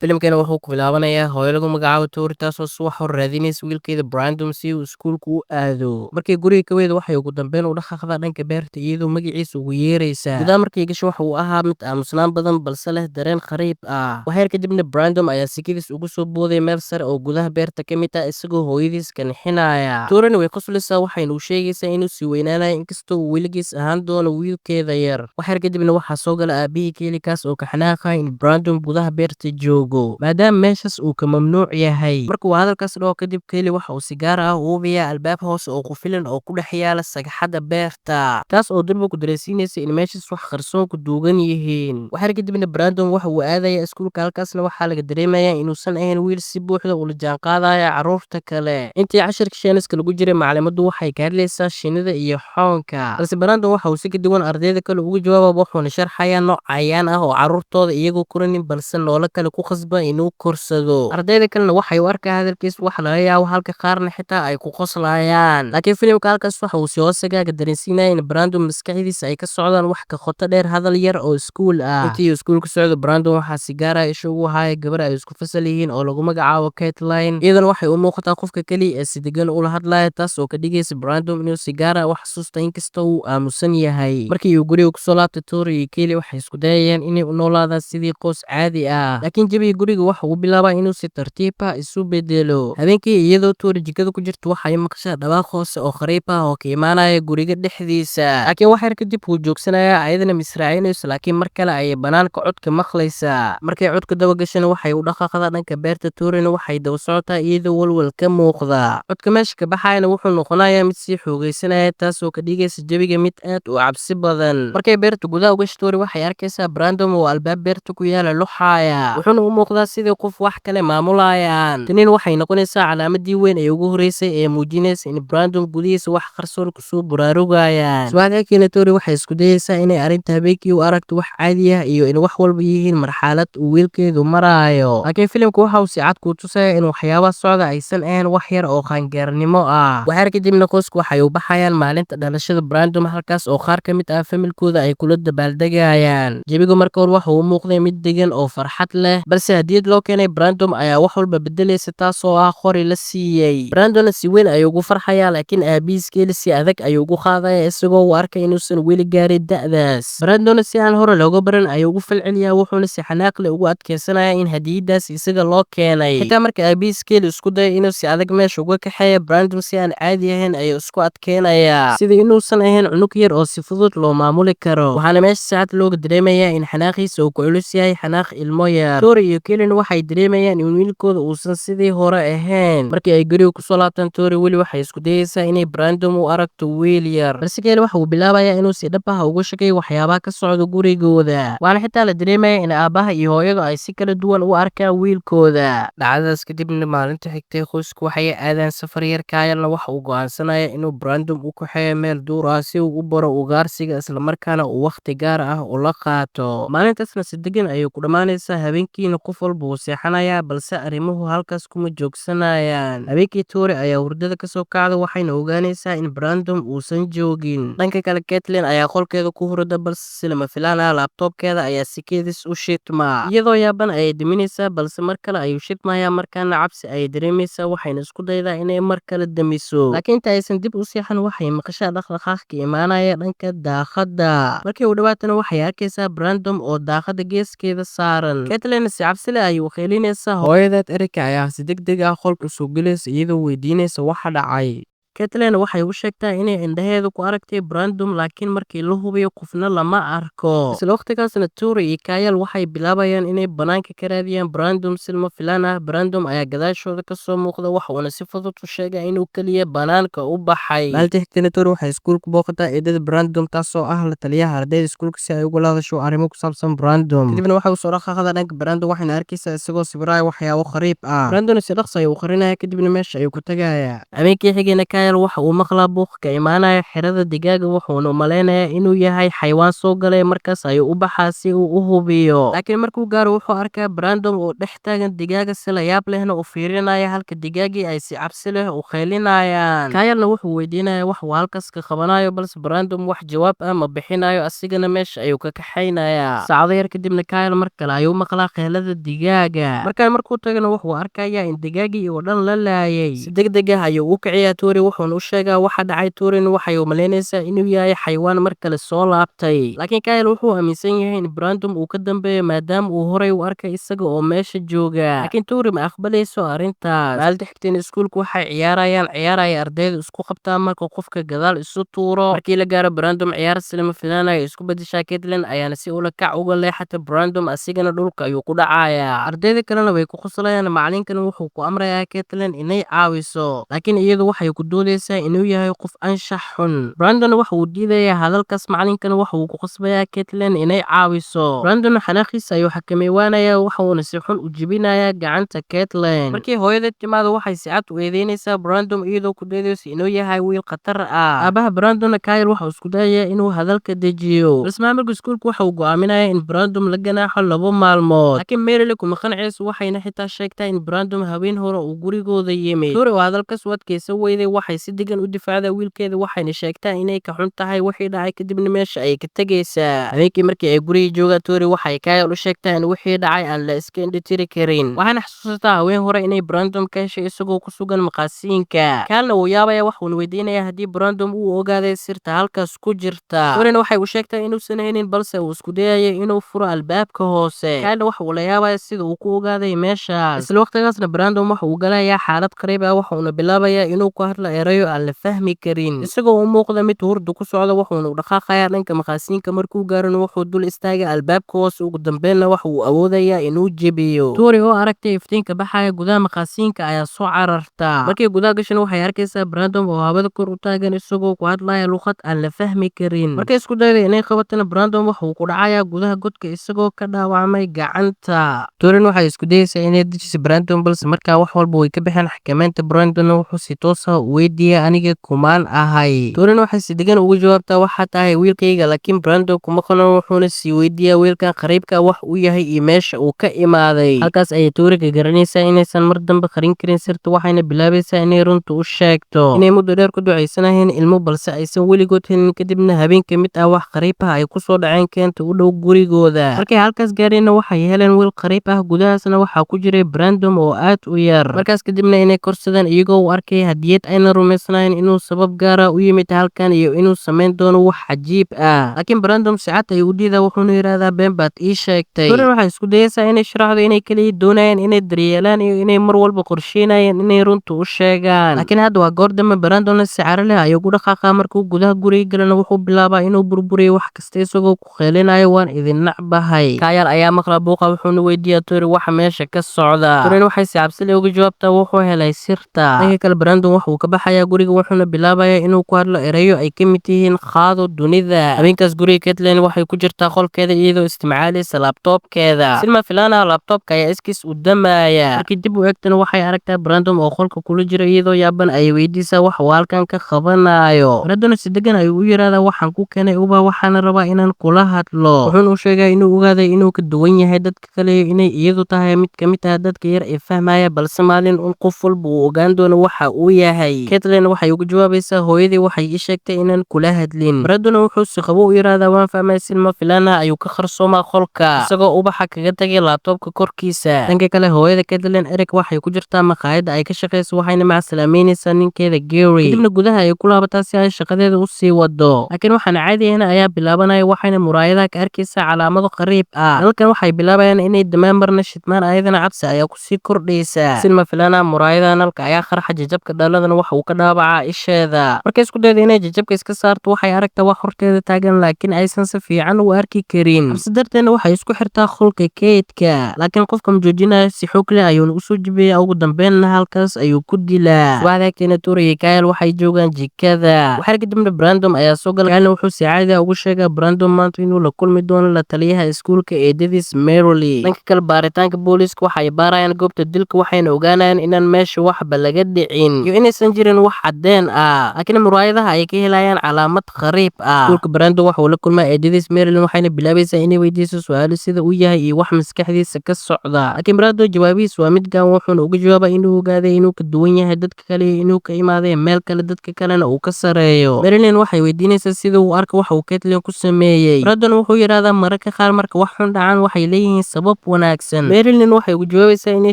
Filimkani wuxuu ku bilaabanayaa hooyo lagu magacaabo Tori, taasoo subax hore raadinaysa wiilkeeda Brandon si uu iskuulka u aado. Markay guriga ka weydo, waxay ugu dambeyn u dhaqaaqdaa dhanka beerta iyadoo magaciisa ugu yeeraysa. Gudaha markay gasho, waxa uu ahaa mid aamusnaan badan balse leh dareen qariib ah. Waxyar kadibna Brandon ayaa sikadiis ugu soo booday meel sare oo gudaha beerta ka mid ah, isagoo hooyadiis ka nixinaya. Torina way qoslaysaa, waxayna u sheegaysaa inuu sii weynaanayo inkastoo uu weligiis ahaan doono wiilkeeda yar. Waxyar kadibna waxaa soo gala aabihii Kelly, kaas oo ka xanaaqaya in Brandon gudaha beerta joogo maadaama meeshaas uu ka mamnuuc yahay. Markuu hadalkaas dhaho kadib, Kelly waxa uu si gaar ah u hubiyaa albaab hoose oo qufulan oo ku dhex yaala sagxadda beerta, taas oo durba ku dareensiinaysa in meeshaas wax qarsoon ku duugan yihiin. Waxyar kadibna Brandon waxa uu aadayaa iskuulka, halkaasna waxaa laga dareemayaa inuusan ahayn wiil si buuxda ula jaanqaadaya carruurta kale. Intii casharka sayniska lagu jiray, macalimaddu waxay ka hadlaysaa shinnida iyo xoonka, balse Brandon waxa uu si ka duwan ardayda kale uga jawaaba, wuxuuna sharxayaa nooc cayayaan ah oo carruurtooda iyagu korinin balse noolo kale ku khasba inuu korsado. Ardayda kalena waxay u arkaan hadalkiisa wax laga yaabo, halka qaarna xitaa ay ku qoslayaan. Laakiin filimka halkaas waxa uu si hoose kaaga dareensiinaya in Brandon maskaxdiisa ay ka socdaan wax ka qoto dheer hadal yar oo iskuul ah. Intii uu iskuulka socdo, Brandon waxaa si gaar ah isha ugu haya gabar ay isku fasal yihiin oo lagu magacaabo Caitlin. Iyadana waxay u muuqataa qofka kaliya ee si degan ula hadlaya, taas oo ka dhigaysa Brandon inuu si gaar ah u xasuusto inkastoo uu aamusan yahay. Markii uu guriga kusoo laabtay, Tori iyo Kelly waxay isku dayayaan inay u noolaadaan sidii qoys caadi ah, laakiin jawiga guriga waxa uu bilaabaa inuu si tartiib ah isu bedelo. Habeenkii, iyadoo Tori jikada ku jirto, waxay maqashaa dhawaaq hoose oo qariib ah oo ka imaanaya guriga dhexdiisa, laakiin wax yar kadib wuu joogsanayaa. Ayadana misraacinayso, laakiin mar kale ayay banaanka codka maqlaysaa. Markay codka daba gashana, waxay u dhaqaaqdaa dhanka beerta. Torina waxay daba socotaa iyadoo walwal ka muuqda. Codka meesha ka baxayana wuxuu noqonayaa mid sii xoogaysanaya, taasoo ka dhigaysa jawiga mid aad u cabsi badan. Markay beerta gudaha u gasho, Tori waxay arkaysaa Brandon oo albaab beerta ku yaala luxaaya, wuxuuna u muuqdaa sidii qof wax kale maamulayaan. Tanin waxay noqonaysaa calaamadii weyn ee ugu horeysay ee muujinaysa in Brandon gudihiisa wax qarsoon kusoo buraarugayaan. Subaxda xigtayna, Tori waxay isku dayaysaa inay arrinta habeenkii u aragto wax caadi ah iyo in wax walba yihiin marxalad uu wiilkeedu maraayo, laakiin filimku waxa uu si cad kuu tusaya in waxyaabaha socda aysan ahayn wax yar oo qaangaarnimo ah. Waxyar kadibna qoysku waxay u baxayaan maalinta dhalashada Brandon, halkaas oo qaar ka mid ah familkooda ay kula dabaaldegayaan. Jawigu marka hore waxa uu muuqday mid degan oo farxad leh, balse hadiyad loo keenay Brandon ayaa wax walba bedelaysa, taasoo ah qori la siiyey. Brandon si weyn ayuu ugu farxayaa, laakiin aabihiis Kelly si adag ayuu ugu qaadaya, isagoo u arkay inuusan weli gaarin da'daas. Brandon si aan hore looga baran ayuu ugu falceliyaa, wuxuuna si xanaaq leh ugu adkeysanaya in hadiyadaas isaga loo keenay. Xitaa marka aabihiis Kelly isku dayo inuu si adag meesha uga kaxeeyo, Brandon si aan caadi ahayn ayuu isku adkeynayaa, sida inuusan ahayn cunug yar oo si fudud loo maamuli karo. Waxaana meesha si cad looga dareemayaa in xanaaqiisa uu ku culus yahay xanaaq ilmo yar. Tori iyo Kellyna waxay dareemayaan in wiilkooda uusan sidii hore ahayn. Markii ay guriga kusoo laabtaan, Tori weli waxay isku dayaysaa inay Brandon u aragto wiil yar, balse Kelly waxa uu bilaabayaa inuu si dhab ah uga shakiyo waxyaabaha ka socda gurigooda. Waxaana xitaa la dareemayaa in aabaha iyo hooyadu ay si kala duwan u arkaan wiilkooda. Dhacdadaas kadibna, maalinta xigtay qoysku waxay aadaan safar yar. Kyle-na waxa uu go'aansanaya inuu Brandon u kaxeeyo meel duur ah si uu u baro ugaarsiga, islamarkaana uu waqti gaar ah ula qaato. Maalintaasna si degan ayay ku dhammaanaysaa, habeenkiina qof walba wuu seexanayaa, balse arrimuhu halkaas kuma joogsanayaan. Habeenkii, Tori ayaa hurdada kasoo kacda, waxayna ogaanaysaa in Brandon uusan joogin. Dhanka kale, Caitlin ayaa qolkeeda ku hurda, balse si lama filaan ah laptopkeeda ayaa si kedis u shidma. Iyadoo yaaban ayay daminaysaa, balse mar kale ayuu shidmayaa. Markaana cabsi ayay dareemaysaa, waxayna isku daydaa inay mar kale damiso, laakiin inta aysan dib u seexan, waxay maqashaa dhaqdhaqaaq ka imaanaya dhanka daaqadda. Markii uu dhawaatana, waxay arkaysaa Brandon oo daaqadda geeskeeda saaran. Caitlin si cabsi leh ayuu qeylinaysaa. Hooyadeed Erika ayaa si degdeg ah qolka usoo gelaysa iyadoo weydiinaysa waxa dhacay. Caitlin waxay u sheegtaa inay indhaheeda ku aragtay Brandon, laakiin markii la hubiyo qofna lama arko. Isla waqtigaasna Tori iyo Kyle waxay bilaabayaan inay banaanka ka raadiyaan Brandon. Si lama filaan ah, Brandon ayaa gadaashooda kasoo muuqda, waxa uuna si fudud u sheegay inuu kaliya banaanka u baxay. Maalinta xigtayna, Tori waxay iskuulka booqataa eedada Brandon, taasoo ah la taliyaha ardayda iskuulka, si ay ugula hadasho arrimo ku saabsan Brandon. Kadibna waxay usoo dhaqaaqdaa dhanka Brandon, waxayna arkaysaa isagoo sawiraya waxyaabo qariib ah. Brandon si dhaqso ayuu u qarinaya, kadibna meesha ayuu ku tagayaa. Habeenkii xigayna, Kyle Kyle waxa uu maqlaa buuq ka imaanaya xerada digaaga, wuxuuna u maleynayaa inuu yahay xayawaan soo galay. Markaas ayuu u baxaa si uu u hubiyo, laakiin markuu gaaro wuxuu arkaa Brandon oo dhex taagan digaaga, si la yaab lehna u fiirinaya, halka digaagii ay si cabsi leh u qaylinayaan. Kylena wuxuu weydiinayaa wax uu halkaas ka qabanayo, balse Brandon wax jawaab ah ma bixinayo, asigana meesha ayuu ka kaxaynayaa. Saacado yar kadibna Kyle mar kale ayuu maqlaa qeylada digaaga. Markaan markuu tagana wuxuu arkayaa in digaagii oo dhan la laayay. Si degdeg ah ayuu u kiciyaa Tori, wuxuuna u sheegaa waxa dhacay. Torina waxay u malaynaysaa inuu yahay xayawaan mar kale soo laabtay, laakiin Kyle wuxuu aaminsan yahay in Brandon uu ka dambeeyo maadaama uu horey u arkay isaga oo meesha jooga, laakiin Tori ma aqbalayso arrintaas. Maalinta xigtayna iskuulka waxay ciyaarayaan ciyaar ay ardayda isku qabtaan marka qofka gadaal isu tuuro. Markii la gaaro Brandon, ciyaar silama filaan ay isku bedeshaa. Caitlin ayaana si ula kac uga leexata Brandon, asigana dhulka ayuu ku dhacayaa. Ardayda kalena way ku qoslayaan. Macalinkana wuxuu ku amrayaa Caitlin inay caawiso, laakiin iyadu waxay ku doodaysaa inuu yahay qof anshax xun. Brandon waxa uu diidayaa hadalkaas, macalinkana waxa uu ku qasbayaa Caitlin inay caawiso. Brandon xanaaqiisa ayuu xakameewaanayaa, waxa uuna si xun u jebinayaa gacanta Caitlin. Markii hooyada timaado, waxay si cad u eedeynaysaa Brandon, iyadoo ku doodaysa inuu yahay wiil khatar ah. Aabaha Brandon, Kyle, waxa uu isku dayayaa inuu hadalka dejiyo, balse maamulka iskuulka waxa uu go'aaminayaa in Brandon la ganaaxo 2 maalmood, laakiin Marylee kuma qancayso, waxayna xitaa sheegtaa in Brandon habeen hore uu gurigooda yimid. Tori oo hadalkaas u adkaysan weyday waxay si degan u difaacdaa wiilkeeda, waxayna sheegtaa inay ka xun tahay wixii dhacay, kadibna meesha ayay ka tegaysaa. Habeenkii markii ay guriga joogaan, Tori waxay Kyle u sheegtaa in wixii dhacay aan la iska indhitiri karin, waxaana xasuusataa haween hore inay Brandon ka heshay isagoo ku sugan maqaasiinka. Kylena wuu yaabaya, waxuuna weydiinayaa haddii Brandon uu ogaaday sirta halkaas ku jirta. Torina waxay u sheegtaa inuusan haynin, balse uu isku dayayo inuu furo albaabka hoose. Kylena waxa uu la yaabaya sida uu ku ogaaday meeshaas. Isla waqtigaasna Brandon waxa uu galayaa xaalad qariib ah, wuxuuna bilaabayaa inuu ku hadlo erayo aan la fahmi karin, isagoo u muuqda mid hurda ku socda. Wuxuuna u dhaqaaqayaa dhanka maqaasiinka. Markuu gaarona wuxuu dul istaagay albaabka hoose, ugu dambeynna waxa uu awoodayaa inuu jebiyo. Tori oo aragtay iftiinka baxaya gudaha maqaasiinka ayaa soo cararta. Markay gudaha gashana waxay arkaysaa Brandon oo hawada kor u taagan, isagoo ku hadlaya luqad aan la fahmi karin. Markay isku dayday inay qabatana, Brandon waxa uu ku dhacayaa gudaha godka isagoo ka dhaawacmay gacanta. Torin waxay isku dayaysaa inay dejiso Brandon, balse markaa wax walba way ka baxeen xakameynta. Brandon wuxuu si toos ah u weydiiyay, "Aniga kumaan ahay?" Torin waxay si degan ugu jawaabtaa, "Waxaa tahay wiilkayga," laakiin Brandon kuma qano, wuxuuna sii weydiiyaa wiilkan qariibka wax uu yahay iyo meesha uu ka imaaday. Halkaas ayay Tori ka garanaysaa inaysan mar dambe qarin karin sirta, waxayna bilaabaysaa inay runta u sheegto inay muddo dheer ku ducaysanayeen ilmo, balse aysan weligood helin. Kadibna habeen ka mid ah wax qariib ah ay kusoo dhaceen keenta u dhow gurigooda. Markay halkaas gaareenna waxay heleen wiil qariib ah, gudahaasna waxaa ku jiray Brandon oo aad u yar. Markaas kadibna inay korsadeen, iyagoo u arkay hadiyad, ayna rumaysnayn inuu sabab gaara u yimid halkan iyo inuu samayn doono wax cajiib ah. Laakiin Brandon si cad ayuu u diidaa, wuxuuna yidhaahdaa, "Been baad ii sheegtay." Torin waxay isku dayaysaa inay sharaxdo inay kaliya doonayaan inay daryeelaan iyo inay mar walba qorsheynayaan inay runta u sheegaan, laakiin hadda waa goor dambe. Brandon si caro leh ayuu ku dhaqaaqaa. Markuu gudaha guriga galana wuxuu bilaabaa inuu burburiyo wax kasta, isagoo ku qeylinayo, "Waan idin nacbahay." Kyle ayaa maqla buuqa, wuxuuna weydiiyaa Tori waxa meesha ka socda. Torin waxay si cabsi leh uga jawaabtaa, "Wuxuu helay sirta." Dhanka kale, Brandon waxa uu ka baxayaa guriga, wuxuuna bilaabayaa inuu ku hadlo erayo ay ka mid yihiin "qaado dunida". Habeenkaas guriga, Caitlin waxay ku jirtaa qolkeeda iyadoo isticmaalaysa laptopkeeda. Silma filaanaha laptopka ayaa iskiis u damaya. Markii dib u eegtana waxay aragtaa Brandon oo qolka kula jira. Iyadoo yaaban ayay weydiisaa wax uu halkan ka qabanayo. Brandon si degan ayuu u yiraahdaa, "Waxaan ku keenay ubax, waxaana rabaa inaan kula hadlo." Wuxuuna u sheegaa inuu ogaaday inuu ka duwan yahay dadka kale iyo inay iyadu tahay mid ka mid ah dadka yar ee fahmaya, balse maalin un qof walba uu ogaan doono waxa uu yahay. Caitlin waxay ugu jawaabaysaa, "Hooyadii waxay ii sheegtay inaan kula hadlin." Brandon wuxuu si qabo u yiraahdaa, "Waan fahmay." Silma filaana ayuu ka qarsoomaa qolka, isagoo ubaxa kaga tagay laptopka korkiisa. Dhanka kale, hooyada Caitlin, Eric, waxay ku jirtaa maqaayadda ay ka shaqeyso, waxayna macsalaameynaysaa ninkeeda Gary. Kadibna gudaha ay ku laabataa si ay shaqadeeda u sii wado, laakiin waxaan caadi ahayn ayaa bilaabanaya, waxayna muraayadaha ka arkaysaa calaamado qariib ah. Halkan waxay bilaabayaan inay damaan marna shidmaan, ayadana cabsi ayaa kusii kordhaysa. Silma filaana muraayadaha nalka ayaa qarxa, jajabka dhaladana waxa uu ka dhaawacaa isheeda. Markay isku dayda inay jajabka iska saarto, waxay aragtaa wax horteeda taagan, laakiin aysan si fiican u arki karin. Cabsi darteedna waxay isku xirtaa qolka kaydka, laakiin qofka ma joojinayo, si xoog leh ayuuna usoo jibiyaa, ugu dambeynna halkaas ayuu ku dilaa. Subaxda xigtayna Tori iyo Kyle waxay joogaan jikada. Waxaana kadibna Brandon ayaa soo galay. Kylena wuxuu si caadi ah ugu sheegaa Brandon maanta inuu la kulmi doono la taliyaha iskuulka, eedadiis Merrily. Dhanka kale, baaritaanka booliiska waxay baarayaan goobta dilka, waxayna ogaanayaan inaan meesha waxba laga dhicin iyo inaysan jirin hayaan wax caddeen ah, laakiin muraayadaha ay ka helayaan calaamad khariib ah. Iskuulka Brandon waxa uu la kulmaa eedadiis Marilyn, waxayna bilaabaysaa inay weydiiso su'aalo sida uu yahay iyo wax maskaxdiisa ka socda. Laakiin Brandon jawaabihiis waa mid gaan, wuxuuna uga jawaabaa inuu ogaaday inuu ka duwan yahay dadka kale iyo inuu ka imaaday meel kale, dadka kalena uu ka sareeyo. Marilyn waxay weydiinaysaa sida uu arko waxa uu Caitlin ku sameeyey. Brandon wuxuu yidhaahdaa mararka qaar marka wax xun dhacaan waxay leeyihiin sabab wanaagsan. Marilyn waxay ugu jawaabaysaa inay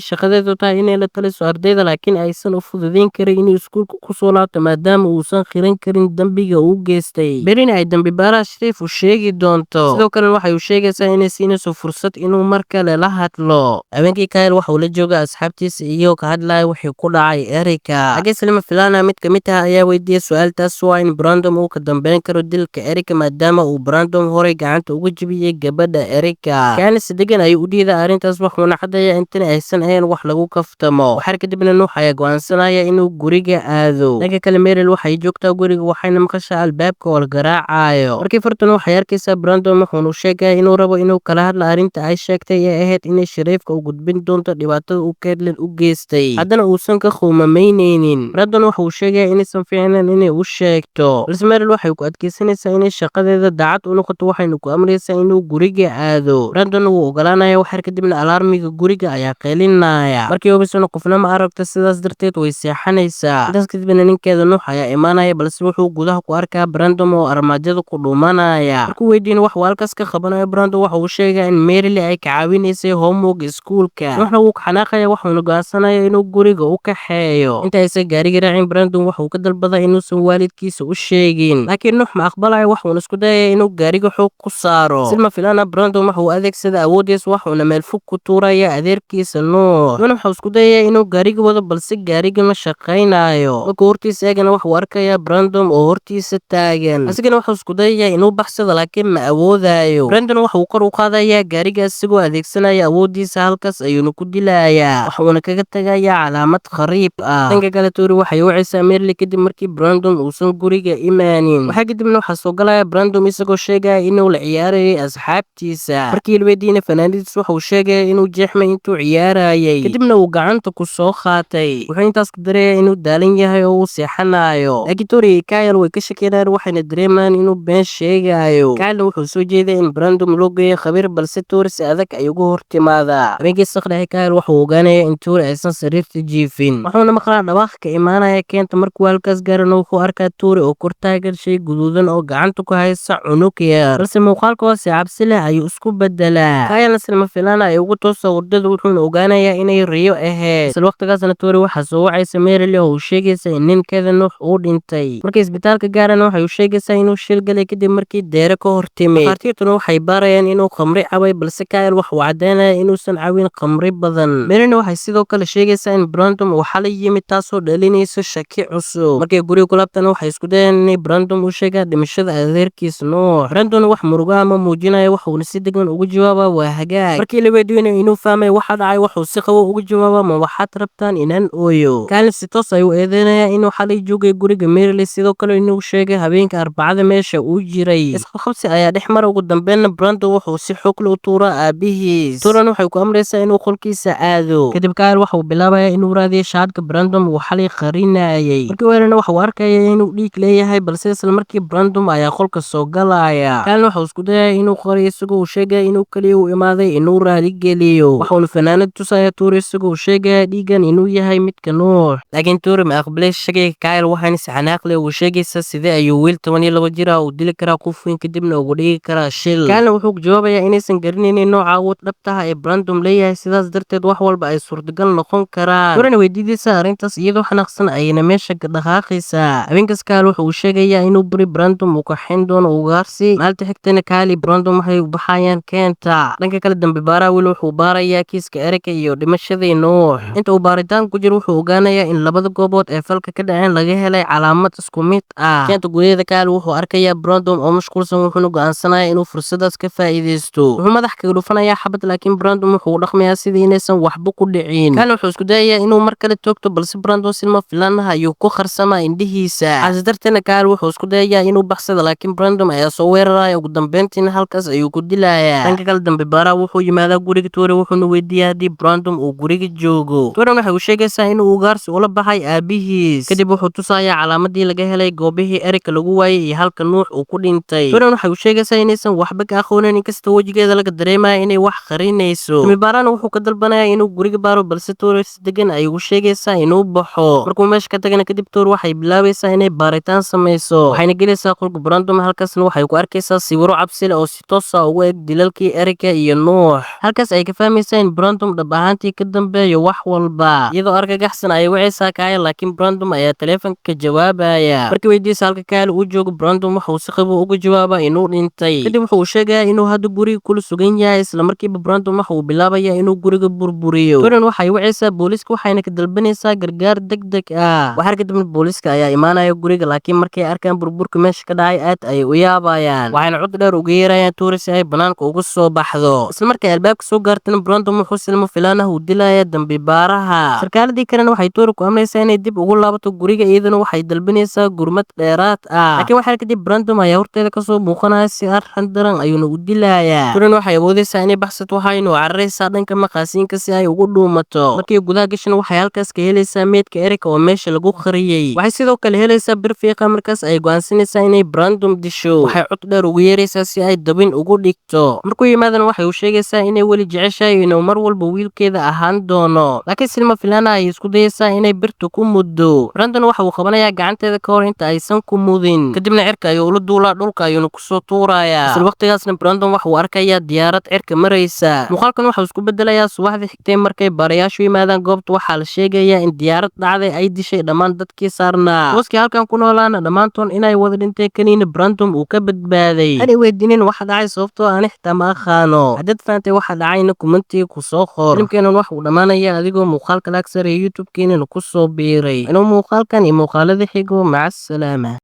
shaqadeedu tahay inay la taliso ardayda, laakiin aysan u fududeyn karin inuu iskuulka kusoo laabto maadaama uusan qiran karin dambiga uu geystay. Berina ay dambi baaraha Shariif u sheegi doonto. Sidoo kale waxay u sheegaysaa inay siinayso fursad inuu mar kale la hadlo. Habeenkii Kyle waxa uu la joogaa asxaabtiisa iyagoo ka hadlaya wixii ku dhacay Erika. Laakiin lama filaana mid ka mid ah ayaa weydiiyay su'aal taas oo ah in Brandon uu ka dambeyn karo dilka Erika maadaama uu Brandon horey gacanta uga jebiyey gabadha Erika. Kyle si degan ayuu u diiday arrintaas, wuxuuna caddeeyaa in tani aysan ahayn wax lagu kaftamo. Waxaar kadibna Nuux ayaa go'aansanaya inuu guriga aado. Dhanka kale Meryl waxay joogtaa guriga, waxayna maqashaa albaabka oo la garaacayo. Markii furtan waxay arkaysaa Brandon, wuxuuna u sheegaya inuu rabo inuu kala hadlo arrinta ay sheegtay ee ahayd inay shariifka u gudbin doonto dhibaatada uu Caitlin u geystay, haddana uusan ka khuumamaynaynin. Brandon waxa uu sheegaya inaysan fiicnayn inay u sheegto, balse Meryl waxay ku adkeysanaysaa inay shaqadeeda daacad u noqoto, waxayna ku amraysaa inuu guriga aado. Brandon wuu ogolaanaya. Waxaar kadibna alaarmiga guriga ayaa qeylinaya. Markii hubisana qofna ma aragto, sidaas darteed way seexanaysaa. Intaas kadibna ninkeeda Nuux ayaa imaanaya, balse wuxuu gudaha ku arkaa Brandon oo armaajada ku dhuumanaya. Markuu weydiin wax uu halkaas ka qabanayo, Brandon waxa uu sheegaya in Meryl ay ka caawinaysay homework iskuulka. Nuuxna wuu ka xanaaqaya, wuxuuna go'aansanaya inuu guriga u kaxeeyo. Inta aysan gaariga raacin, Brandon waxa uu ka dalbadaa inuusan waalidkiisa u sheegin, laakiin Nuux ma aqbalayo, wuxuuna isku dayaya inuu gaariga xoog ku saaro. Si lama filaana Brandon waxa uu adeegsada awoodiisa, wuxuuna meel fog ku tuuraya adeerkiisa Nuux. Nuux waxa uu isku dayaya inuu gaariga wado, balse gaariga ma shaqaynayo. Markuu hortiisa eegana waxa uu arkayaa Brandon oo hortiisa taagan, asigana waxa uu isku dayayaa inuu baxsado, laakiin ma awoodayo. Brandon waxa uu kor u qaadayaa gaariga isagoo adeegsanaya awoodiisa, halkaas ayuuna ku dilayaa, waxuuna kaga tagayaa calaamad khariib ah. Dhanka kale Tori waxay wacaysaa Merly kadib markii Brandon uusan guriga imaanin. Waxaa kadibna waxaa soo galaya Brandon isagoo sheegaya inuu la ciyaarayay asxaabtiisa. Markii la weydiinay fanaanidiis, waxa uu sheegaya inuu jeexmay intuu ciyaarayay, kadibna uu gacanta ku soo qaatay. Wuxuu intaas ku dareeyaa inuu daalan yahay oo uu seexanayo, laakiin Tori iyo Kyle way ka shakinayaan, waxayna dareemayaan inuu been sheegayo. Kyle wuxuu soo jeeday in Brandon loo geeyo khabiir, balse Tori si adag ay uga hortimaadaa. Habeenkii saqdhexe Kyle wuxuu ogaanaya in Tori aysan sariirta jiifin, wuxuuna maqlaa dhawaaq ka imaanaya keenta. Markuu halkaas gaarana wuxuu arkaa Tori oo kor taagan shay guduudan oo gacanta ku haysa cunug yar, balse muuqaalka hoose cabsi leh ayuu isku bedelaa. Kyle lama filaana ay ugu toosa hurdada, wuxuuna ogaanayaa inay riyo ahayd. Isla waqtigaasna Tori waxaa soo wacaysa Merly oo uu sheegaysa in ninkeeda Nuux uu dhintay. Markay isbitaalka gaarana waxay u sheegaysaa inuu shil galay kadib markii deere ka hortimid. Dhakhaatiirtuna waxay baarayaan inuu khamri cabay, balse Kyle waxa uu caddeynaya inuusan cabin khamri badan. Merly waxay sidoo kale sheegaysaa in Brandon uu xalay yimid, taasoo dhalinaysa shaki cusub. Markay guriga ku laabtaan waxay isku dayayaan inay Brandon u sheegaan dhimashada adeerkiis Nuux. Brandon wax murugo ah ma muujinayo, wuxuuna si degan ugu jawaabaa waa hagaag. Markii la weydiinayo inuu fahmay waxa dhacay, wuxuu si qabow uga jawaabaa ma waxaad rabtaan inaan ooyo. Kyle si toos ayuu eedeynayaa inuu xalay joogay guriga Merly, sidoo kale inuu sheegay habeenka Arbacada meesha uu jiray. Isqabqabsi ayaa dhex mara, ugu dambeynna Brandon wuxuu si xoog leh u tuuraa aabihiis. Turan waxay ku amraysaa inuu qolkiisa aado. Kadib Kyle waxa uu bilaabayaa inuu raadiyo shaadhka Brandon uu xalay qarinayay. Markii uu helana waxa uu arkaya inuu dhiig leeyahay, balse isla markii Brandon ayaa qolka soo galaya. Kyle waxa uu isku dayaya inuu qariyo isagoo uu sheegaya inuu kaliya u imaaday inuu raali geliyo. Waxa uuna fanaanad tusaya Tori isagoo uu sheegaya dhiigan inuu yahay midka Nuux. Laakiin Tori ma aqbalay shakiga Kyle, waxaana si xanaaq leh ugu sheegaysaa sidee ayuu wiil 12 jir ah u dili karaa qof weyn kadibna ugu dhigi karaa shil. Kyle wuxuu ku jawaabayaa inaysan garanaynin nooca awood dhabta ah ee Brandon leeyahay, sidaas darteed wax walba ay suurtagal noqon karaan. Torina way diidaysaa arrintaas iyadoo xanaaqsan ayayna meesha ka dhaqaaqaysaa. Habeenkaas Kyle wuxuu sheegayaa inuu beri Brandon uu kaxayn doono ugaarsi. Maalinta xigtana Kyle iyo Brandon waxay u baxayaan keenta. Dhanka kale dambi baaraha Will wuxuu baarayaa kiiska Erika iyo dhimashadii Nuux. Inta uu baaritaan ku jiro wuxuu ogaanayaa in labada goobood ee falka ka dhaceen laga helay calaamad isku mid ah. Keenta gudaheeda Kyle wuxuu arkayaa Brandon oo mashquulsan, wuxuuna go'aansanayaa inuu fursadaas ka faa'iideysto. Wuxuu madax kaga dhufanayaa xabad, laakiin Brandon wuxuu u dhaqmayaa sidii inaysan waxba ku dhicin. Kyle wuxuu isku dayayaa inuu mar kale toogto, balse Brandon si lama filaan ah ayuu ku qarsamaa indhihiisa. Xaas darteedna Kyle wuxuu isku dayayaa inuu baxsado, laakiin Brandon ayaa soo weeraraya, ugu dambeyntiina halkaas ayuu ku dilayaa. Dhanka kale dambi baaraha wuxuu yimaadaa guriga Tori, wuxuuna weydiiyaa haddii Brandon uu guriga joogo. Tori waxay u sheegaysaa inuu ugaarsi ula baxay aabihiis. aabihiis. Kadib wuxuu tusayaa calaamadii laga helay goobihii Erika lagu waayay iyo halka Nuux uu ku dhintay. Turin waxay u sheegaysaa inaysan waxba ka aqoonin, inkastoo wejigeeda laga dareemayo inay wax qarinayso. Dambibaarana wuxuu ka dalbanayaa inuu guriga baaro, balse Tori si degan ay ugu sheegaysaa inuu baxo. Markuu meesha ka tagana kadib, Tori waxay bilaabaysaa inay baaritaan samayso, waxayna gelaysaa qolka Brandon. Halkaasna waxay ku arkaysaa sawiro cabsi leh oo si toos ah ugu eg dilalkii Erika iyo Nuux. Halkaas ay ka fahmaysaa in Brandon dhab ahaantii ka dambeeyo wax walba. Iyadoo argagaxsan ayay wacaysaa Kyle, laakiin Brandon ayaa taleefanka ka jawaabaya. Markii weydiisa halka Kyle uu joogo, Brandon wuxuu si qabow uga jawaabaa inuu dhintay. Kadib wuxuu sheegayaa inuu hadda guriga kula sugan yahay. Isla markiiba Brandon waxa uu bilaabayaa inuu guriga burburiyo. Turin waxay wacaysaa booliiska, waxayna ka dalbanaysaa gargaar degdeg ah. Waxaar kadibna booliiska ayaa imaanaya guriga, laakiin markay arkaan burburka meesha ka dhacay aad ayay u yaabayaan, waxayna cod dheer uga yeerayaan Tori si ay banaanka uga soo baxdo. Isla markay albaabka soo gaartana, Brandon wuxuu si lama filaan ah u dilaya dambibaaraha. Sarkaaladii kalena waxay Tori ku amraysaa inay dib ugu laabato guriga, iyaduna waxay dalbanaysaa gurmad dheeraad ah. Laakiin waxaa kadib Brandon ayaa horteeda kasoo muuqanaya, si arxan daran ayuuna u dilayaa. Turin waxay awoodaysaa inay baxsato, waxayna u cararaysaa dhanka maqaasiinka si ay ugu dhuumato. Markii gudaha gashana, waxay halkaas ka helaysaa meydka Erika oo meesha lagu qariyey. Waxay sidoo kale helaysaa bir fiiqa. Markaas ay go'aansanaysaa inay Brandon disho. Waxay cod dheer ugu yeeraysaa si ay dabin ugu dhigto. Markuu yimaadana, waxay u sheegaysaa inay weli jeceshahay, inuu mar walba wiilkeeda ahaan doono. Laakiin silma filaana ay isku dayaysaa inay birta ku muddo. Brandon waxa uu qabanayaa gacanteeda ka hor inta aysan ku mudin. Kadibna cirka ayuu ula duulaa, dhulka ayuuna kusoo tuurayaa. Isla waqtigaasna Brandon waxa uu arkayaa diyaarad cirka maraysa. Muuqaalkan waxa uu isku bedelayaa subaxdii xigtay. Markay baarayaashu yimaadaan goobta, waxaa la sheegayaa in diyaarad dhacday ay dishay dhammaan dadkii saarnaa, booskii halkan ku noolaana dhammaantoon inay wada dhinteen, keliina Brandon uu ka badbaaday. Hani weydiinin waxa dhacay, sababtoo ani xitaa ma aqaano. Haddaad fahantay waxa dhacayna, comment-iga ku soo qor. Filimkeenan waxa uu dhammaanaya adigoo muuqaalka like saaray, YouTube-keenana ku soo biiray. Inuu muuqaalkan iyo muuqaalada xigo, maca asalaama.